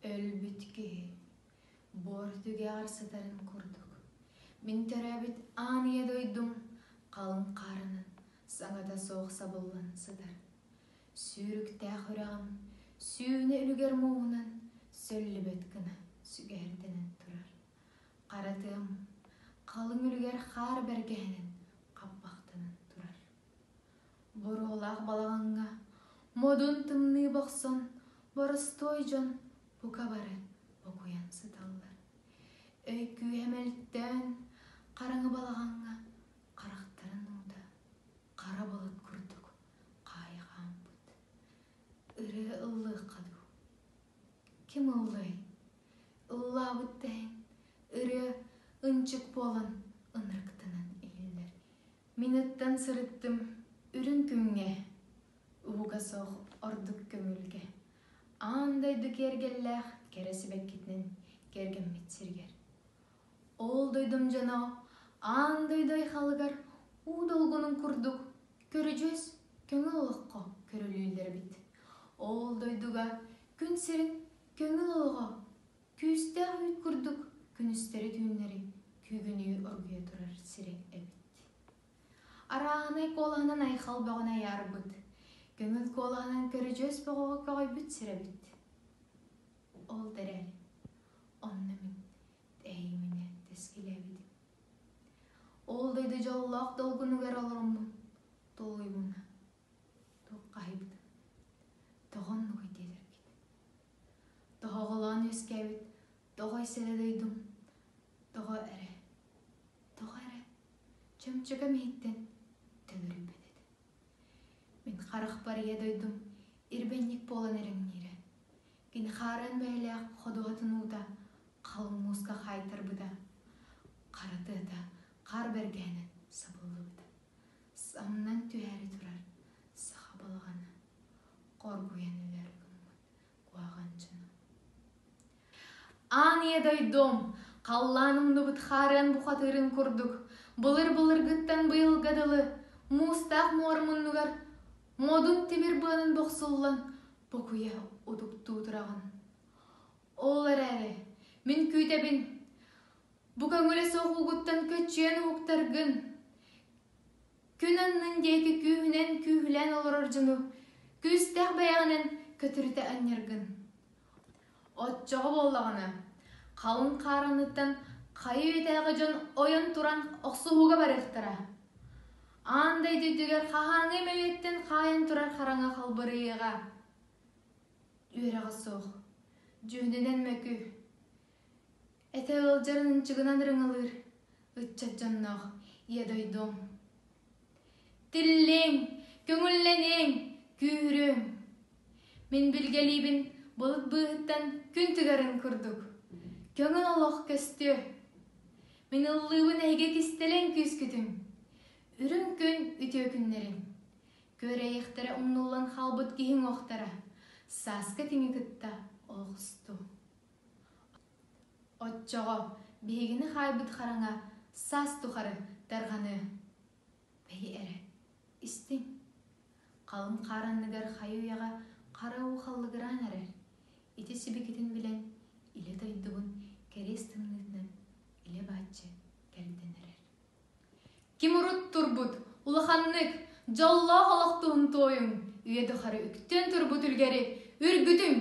Өлбүт киһи буор түгэҕэр сытарын курдук, мин төрөөбүт аан ийэ дойдум халыҥ хаарынан саҥата суох сабыллан сытар. Сүүрүктээх үрэҕим сүүнэ үлүгэр мууһунан сөллүбэт гына сүгэһэрдэнэн турар. Хара тыам халыҥ үлүгэр хаар бэргэһэнэн хаппахтанан турар. Боруолаах балаҕаҥҥа модун тымныы бохсон боростуой дьон бука бары бокуйан сыталлар. Өй күүһэ мөлтөөн хараҥа балаҕаҥҥа харахтарын уута хара былыт курдук хаайа хаампыт. Ырыа ыллыахха дуу? Ким ыллыай? Ыллаабыт да иһин ырыа ынчык буолан ынырыктанан иһиллэр. Мин ыттан сырыттым үрүҥ күҥҥэ, уһуга суох ордук көҥүлгэ, аан дойду киэргэллээх кэрэ сибэккитинэн киэргэммит сиригэр. Ол дойдум дьоно аан дойду айхалыгар уу долгунун курдук көрүдьүөс көҥүл олоххо көрүлүүллэр эбит. Ол дойдуга күн сирин көҥүл олоҕо күүстээх үүт курдук күнүстэри-түүннэри күүгүнүү оргуйа турар сирэ эбит. Арааһынай куолаһынан айхал бөҕөнү айаарбыт, көҥүл куолаһынан көрүдьүөс бөҕөҕө көҕүйбүт сирэ эбит. Ол да эрээри, онно мин эһииминэ тэскилээбитим. Ол дойду дьоллоох долгунугар олороммун тулуйбуна туоххаһыйбытым. Тоҕо оннугуй диэтэргит. Тоһоҕолоон үөскээбит тоҕой сэрэ дойдум тоҕо эрэ, тоҕо эрэ чөмчөкөм иһиттэн төлөрүйбэт этэ. Мин харахпар ийэ дойдум ирбэнньик буолан эрэҥниирэ. Кини хаарыан бэйэлээх ходуһатын уута халыҥ мууска хаайтарбыта, хара тыата хаар бэргэһэнэн сабыллыбыта. Самнан түһээри турар саха балаҕана хоргуйан өлөр гыммыт куһаҕан дьоно. Аан ийэ дойдум, халлаан умнубут хаарыан бухатыырын курдук, былыр-былыргыттан быйылга дылы муустаах муора муннугар модун тимир быанан бохсуллан бокуйа утуктуу тураҕын. Ол эрээри мин күүтэбин, бу көҥүлэ суох уугуттан көччүйэн уһуктаргын, Күн аннын диэки күүһүнэн күүһүлээн олорор дьону күүстээх бэйэҕинэн көтүрүтэ анньаргын. Оччоҕо буоллаҕына, халыҥ хаар анныттан хайа үйэтээҕи дьон ойон туран охсуһууга барыахтара. Аан дойду үрдүгэр хаһааҥҥы мөйүөттэн хаайан турар хараҥа халбарыйыаҕа. Үөрэҕэ суох, дьүһүнүнэн мөкү, Этэ ыалдьарын ынчыгынан ырыҥалыыр ыччат дьонноох ийэ дойдум. Тиллиҥ, көҥүллэниҥ, күүһүрүҥ. Мин билгэлиибин былыт быыһыттан күн тыгарын курдук. Көҥүл олох көстүө. Мин ыллыыбын эһиги кистэлэҥ күүскүтүн. Үрүҥ күн үтүө күннэрин. Күөрэйиэхтэрэ умнуллан хаалбыт киһи уҥуохтара. Сааскы тиҥи кытта олохсту. Оччоҕо биһигини хаайбыт хараҥа саас тухары тарҕаныа. Бэйи эрэ, истиҥ. Халыҥ хаар анныгар хайы-үйэҕэ хара уу халлыгыраан эрэр. Ити сибикитин билэн, илэ дойдубун кэриэс тымныытынан илэ-бааччы кэрдэн эрэр. Ким урут турбут, улаханнык, дьоллоох олох туһун туойуҥ, үйэ тухары үктэн турбут үлгэри үргүтүҥ!